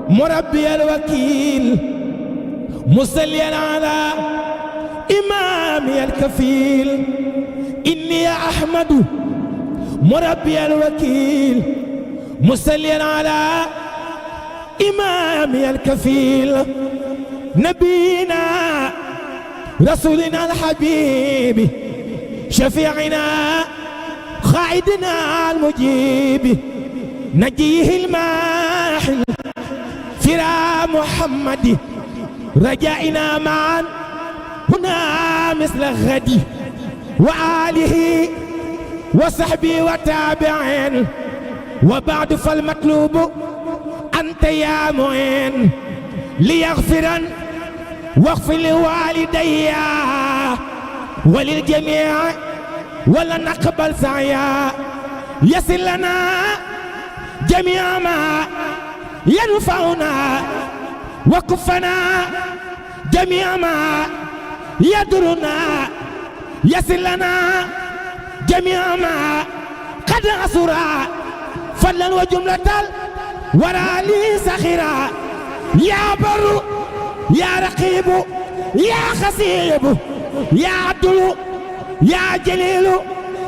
مربي الوكيل مصليا على إمامي الكفيل إني يا أحمد مربي الوكيل مصليا على إمامي الكفيل نبينا رسولنا الحبيب شفيعنا خائدنا المجيب نجيه الماحل فرا محمد رجائنا معا هنا مثل غدي وآله وصحبه وتابعين وبعد فالمطلوب أنت يا معين ليغفرا واغفر لوالدي وللجميع ولا نقبل سعيا يسر لنا جميع ما ينفعنا وكفنا جميع ما يضرنا يسر لنا جميع ما قد أسرا فضلا وجملة ورا لي سخيرا يا بر يا رقيب يا خسيب يا عدل يا جليل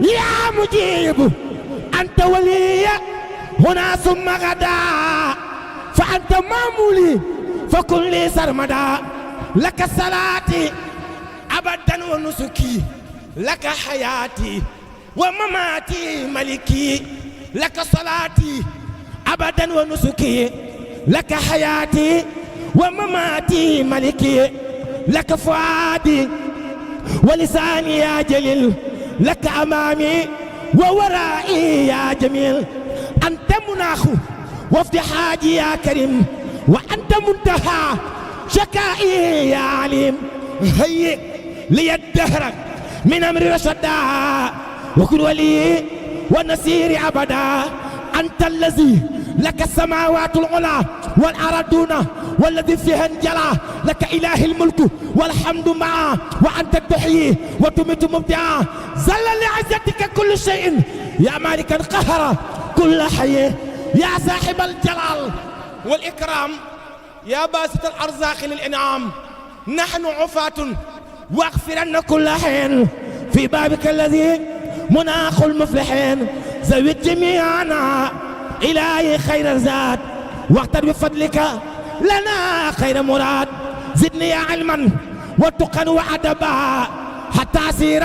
يا مجيب أنت ولي هنا ثم غدا فأنت مامولي فكن لي سرمدا لك صلاتي أبدا ونسكي لك حياتي ومماتي ملكي لك صلاتي أبدا ونسكي لك حياتي ومماتي ملكي لك فؤادي ولساني يا جليل لك أمامي وورائي يا جميل أنت مناخ وفد حاجي يا كريم وأنت منتهى شكائي يا عليم هيئ لي الدهر من أمر رشدا وكن ولي ونسير أبدا أنت الذي لك السماوات العلى والأرضون والذي فيها انجلى لك إله الملك والحمد معه وأنت تحيي وتميت مبدعا زل لعزتك كل شيء يا مالك القهر كل حي يا صاحب الجلال والإكرام يا باسط الأرزاق للإنعام نحن عفاة واغفرن كل حين في بابك الذي مناخ المفلحين زود جميعنا إلهي خير الزاد واختر بفضلك لنا خير مراد زدني علما وتقا وأدبا حتى أسير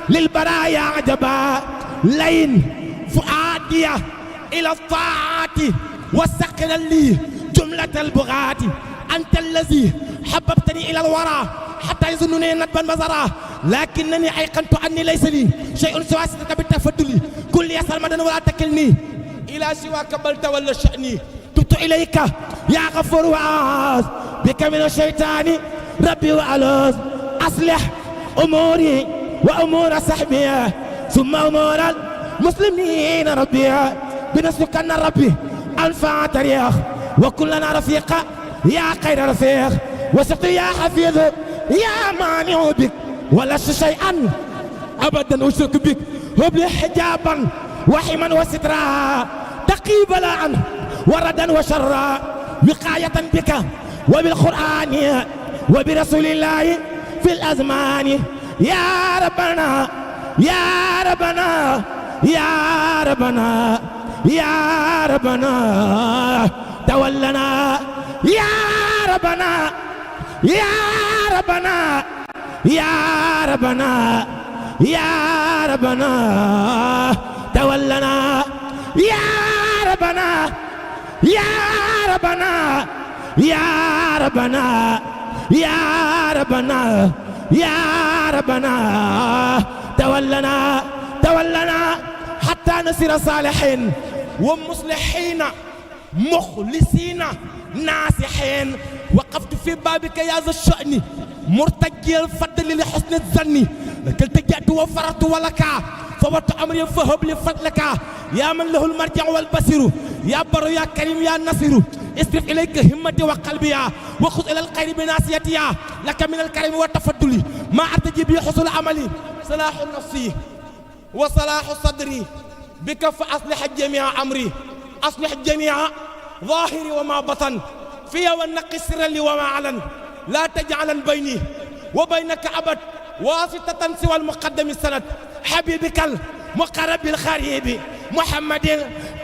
للبرايا عجبا لين فؤادي إلى الطاعات وسقنا لي جملة البغاة أنت الذي حببتني إلى الورى حتى يظنني ندبا بزرا لكنني أيقنت أني ليس لي شيء سوى ستك بالتفضل كل يسر مدن ولا تكلني إلى سواك بل تولى شأني تبت إليك يا غفور وعاذ بك من الشيطان ربي وألوذ أصلح أموري وأمور صحبي ثم أمور المسلمين ربي بنسلك أن ربي أنفع تاريخ وكلنا رفيق يا خير رفيق وسقت يا حفيظ يا مانع بك ولست شيئا أبدا أشرك بك هب لي حجابا وحما وسترا تقي بلاء وردا وشرا وقاية بك وبالقرآن وبرسول الله في الأزمان يا ربنا يا ربنا يا ربنا يا ربنا تولنا يا ربنا يا ربنا يا ربنا يا ربنا تولنا يا ربنا يا ربنا يا ربنا يا ربنا يا ربنا تولنا حتى نصير صالحين ومصلحين مخلصين ناصحين وقفت في بابك يا ذا الشأن مرتجي الفضل لحسن الظن لك التجأت وفرت ولك فوت أمري فهب لي فضلك يا من له المرجع والبصير يا بر يا كريم يا نصير اصرف إليك همتي وقلبي وخذ إلى الخير بناصيتي لك من الكريم والتفضل ما أرتجي به حصول عملي صلاح نفسي وصلاح صدري بك فأصلح جميع أمري أصلح جميع ظاهري وما بطن فيا والنقي سرا لي وما علن لا تجعلن بيني وبينك أبد واسطة سوى المقدم السند حبيبك المقرب الخريب محمد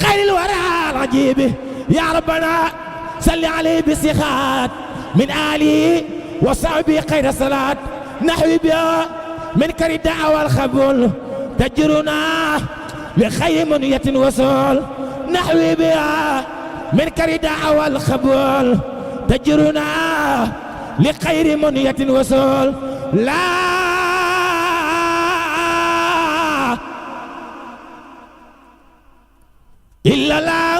خير الورى العجيب يا ربنا صل عليه بصيغات من آله وصحبه خير صلاة نحوي بها من كرداء والخبول تجرنا لخير منية وصول نحوي بها من كرداء والخبول تجرنا لخير منية وصول لا إلا الله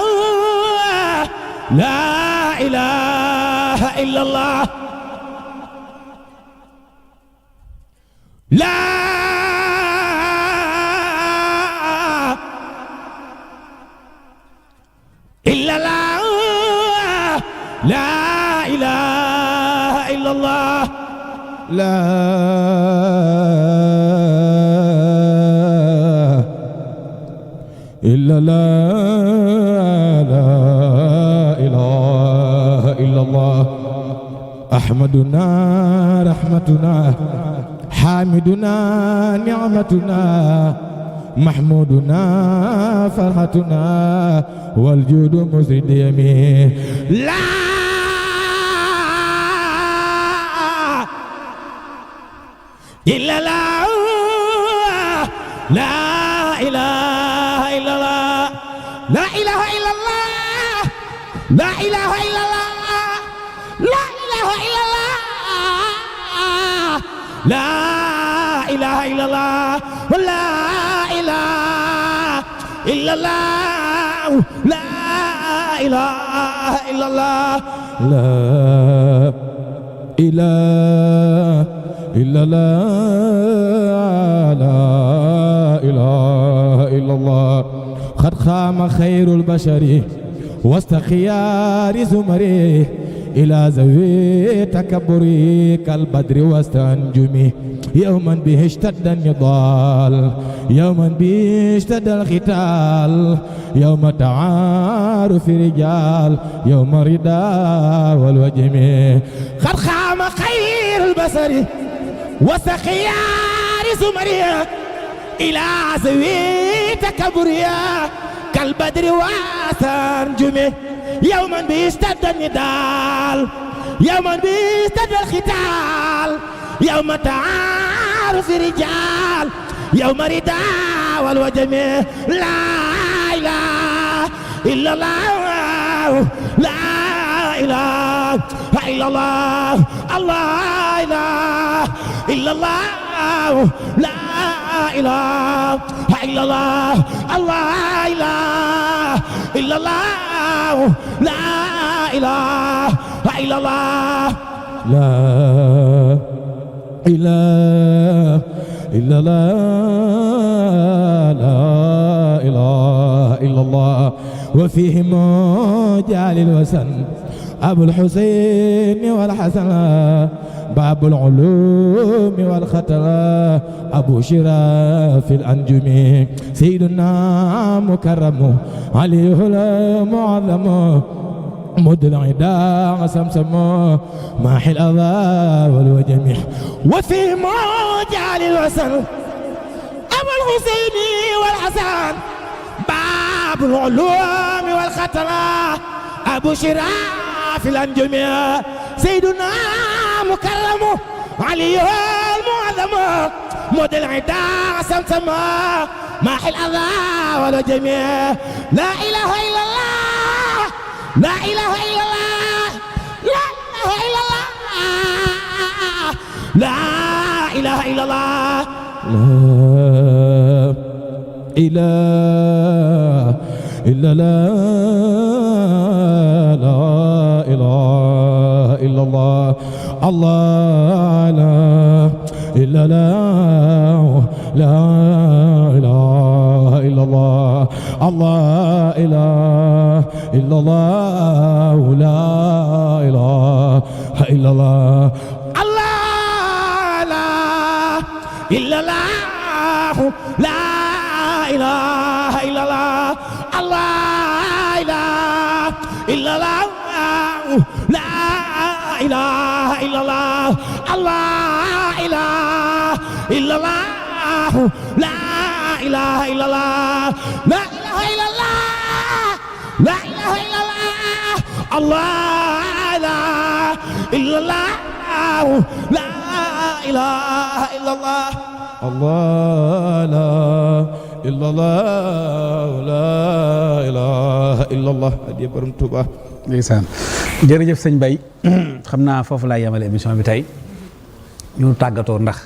لا إله إلا الله لا إلا الله لا إله إلا الله لا إلا لا لا إله إلا الله أحمدنا رحمتنا حامدنا نعمتنا محمودنا فرحتنا والجود مزيد يمين لا إلا الله لا إله إلا الله لا إله إلا الله لا إله إلا الله لا إله إلا الله لا إله إلا الله لا إله إلا الله لا إله إلا الله لا إله إلا لا لا إله إلا الله قد خام خير البشر وسط خيار زمره إلى زوي تكبري كالبدر وسط أنجمه يوما به اشتد النضال يوما به اشتد الختال يوم تعارف رجال يوم رداء والوجم قد خام خير البصر وسط خيار زمره إلى زوي تكبري كالبدر وسط أنجمه يوما بيشتد النضال يوما بيشتد الختال يوم تعارف رجال يوم رداء والوجم لا إله إلا الله لا إله إلا الله الله إله إلا الله لا إله إلا الله الله إله إلا الله لا إله إلا الله لا إله إلا لا لا إله إلا الله وفيه مجال الوسن أبو الحسين والحسن باب العلوم والخطر أبو شراف الأنجم سيدنا مكرم عليه المعظم مد العدا سمسم ماحي الأذى والوجم وفي مجال الوسن أبو الحسين والحسن باب العلوم والخطر أبو شراف الأنجم سيدنا مكرم عليه المعظم مد العدا سمسم ماحي الأذى والوجم لا إله إلا الله لا إله إلا الله لا إله إلا الله لا إله إلا الله لا إله إلا لا لا إله إلا الله الله لا إلا لا لا إله إلا الله الله إله إلا الله لا إله إلا الله الله لا إلا الله لا إله إلا الله الله إله إلا الله لا إله إلا الله الله إله إلا الله لا إله إلا الله لا إله إلا الله لا إله إلا الله الله لا إلا الله لا إله إلا الله الله لا إلا الله لا إله إلا الله di borom Tuuba ndeysaan jërëjëf sëñ Bay xam naa foofu laa yemale émission bi tey ñu tàggatoo ndax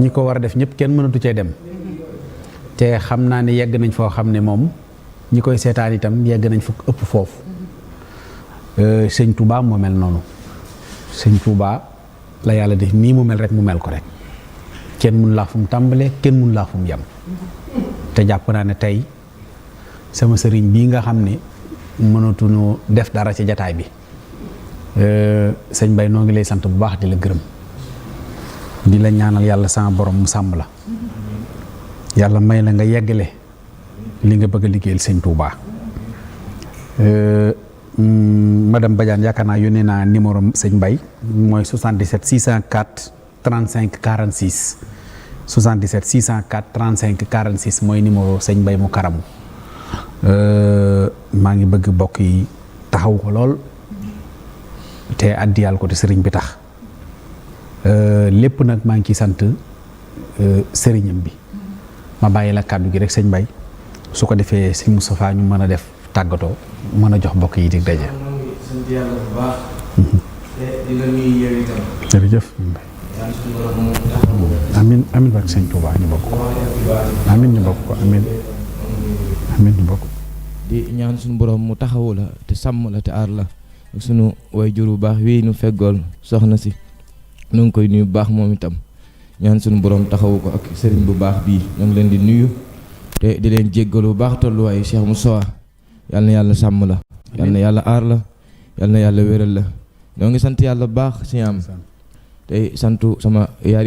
ñi ko war a def ñëpp kenn mënatu cee dem te xam naa ne yegg nañ foo xam ne moom ñi koy seetaan itam yegg nañ fu ëpp foofu sëñ Touba moo mel noonu sëñ Touba la yàlla def nii mu mel rek mu mel ko rek kenn mun laa fu mu tàmbalee kenn mun laa fu mu yem te jàpp naa ne tey sama sëriñ bii nga xam ne mënatuñu def dara ci jataay bi sëñ Bay noo ngi lay sant bu baax di la gërëm di la ñaanal yàlla sama borom mu sàmm la yàlla may la nga yeggale li nga bëgg a liggéeyal sëñ Touba madame Badiane yaakaar naa yónnee naa numéro sëñ Bay mooy 77 604 35 46 77 604 35 46 mooy numéro sëñ Bay mu karamu maa ngi bëgg bokk yi taxaw ko lool te addiyal ko te sëriñ bi tax lépp nag maa ngi ciy sant sëriñam bi ma bàyyi la kàddu gi rek sëñ Bay su ko defee sëñ Moustapha ñu mën a def tàggatoo mën a jox bokk yi di daje. sant yàlla bu baax te di la nuyu yow itam jërëjëf amin amin barke sëñ Touba ñu bokk ko amin ñu bokk ko amin amin ñu bokk di ñaan suñu borom mu taxawu la te sàmm la te aar la ak sunu waajur bu baax wii nu feggool soxna si nu ngi koy nuyu bu baax moom itam ñaan suñu borom taxawu ko ak sëriñ bu baax bii ñu ngi leen di nuyu te di leen jéggalu bu baax tolluwaayu Cheikh Moussa yal na yàlla sàmm la yal na yàlla aar la yal na yàlla wéral la ñoo ngi sant yàlla bu baax si am tey santu sama yaari